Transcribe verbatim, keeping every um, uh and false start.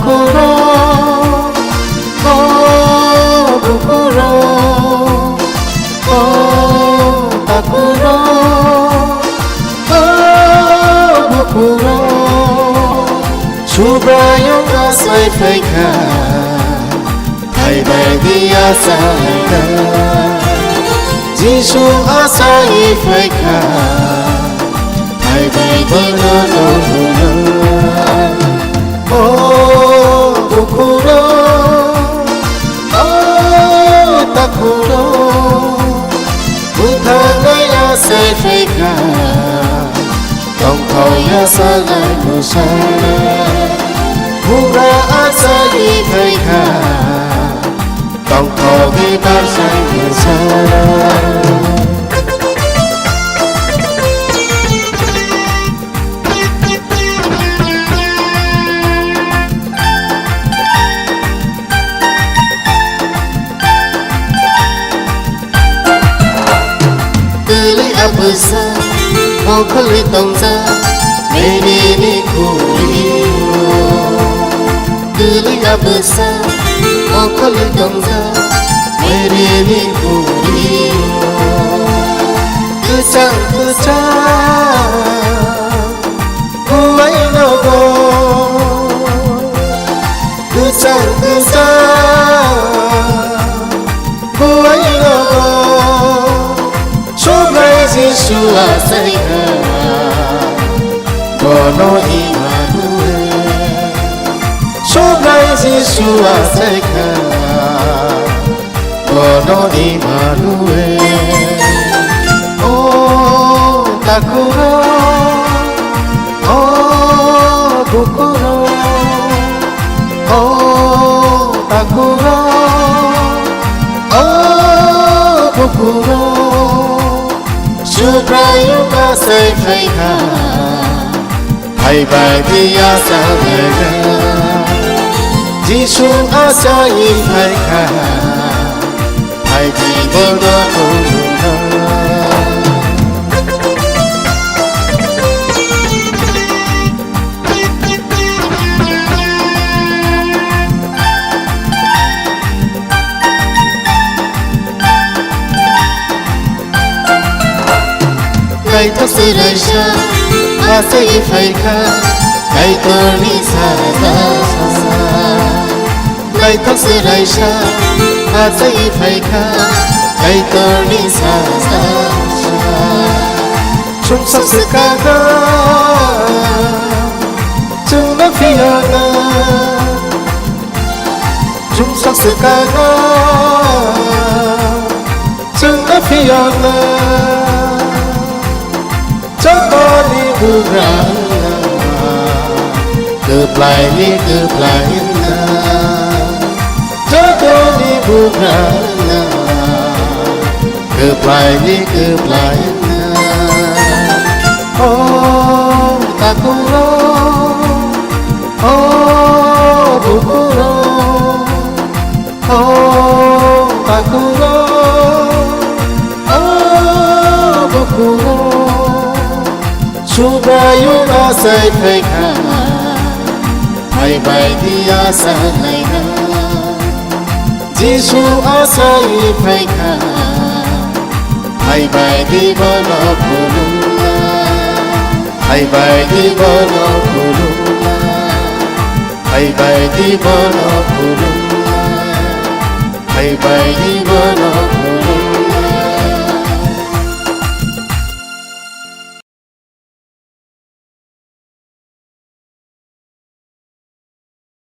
Bukurok, o bukurok, o takurok, o bukurok. Subraiyung asai phaikha, phaibai di achaikha. Jisu asai phaikha, phaibai di bono nukna. O bukurok, o takurok, bwtharnai asai phaikha, tongthokya salai bwsai. Bugra asai phaikha, tongthokgwi barsai bwsai. Kwlwi a bwsa mokholwi tongjak Mary ni khuri-o. Kwlwi a bwsa mokholwi tongjak Mary ni khuri-o. Kwchang kwchang buai nogo, kwchang kwchang buai nogo, Subrai Jisu achaikha, bono Immanuel. Subrai Jisu achaikha, bono Immanuel. O takurok, o bukurok, o takurok, o bukurok. Subraiyung asai phaikha, phaibai di achaikha. Jisu asai phaikha, phai di bono nukna. Naithok chwraisa achai phaikha, Kaitorni sajla. Naithok chwraisa achai phaikha, Kaitorni sajla. Chwngsak swkakha, chwngno phiyokna. Chwngsak swkakha, chwngno phiyokna. Jotoni bugra wngna, kwplaini kwplai wngna. Jotoni bugra wngna, kwplaini kwplai wngna. O takurok, o bukurok, o takurok, o bukurok, Subraiyung achai phaikha, phaibai di achaikha. Jisu achai phaikha, phaibai di bono khulumna, phaibai di bono khulumna, phaibai di bono khulumna, phaibai di bono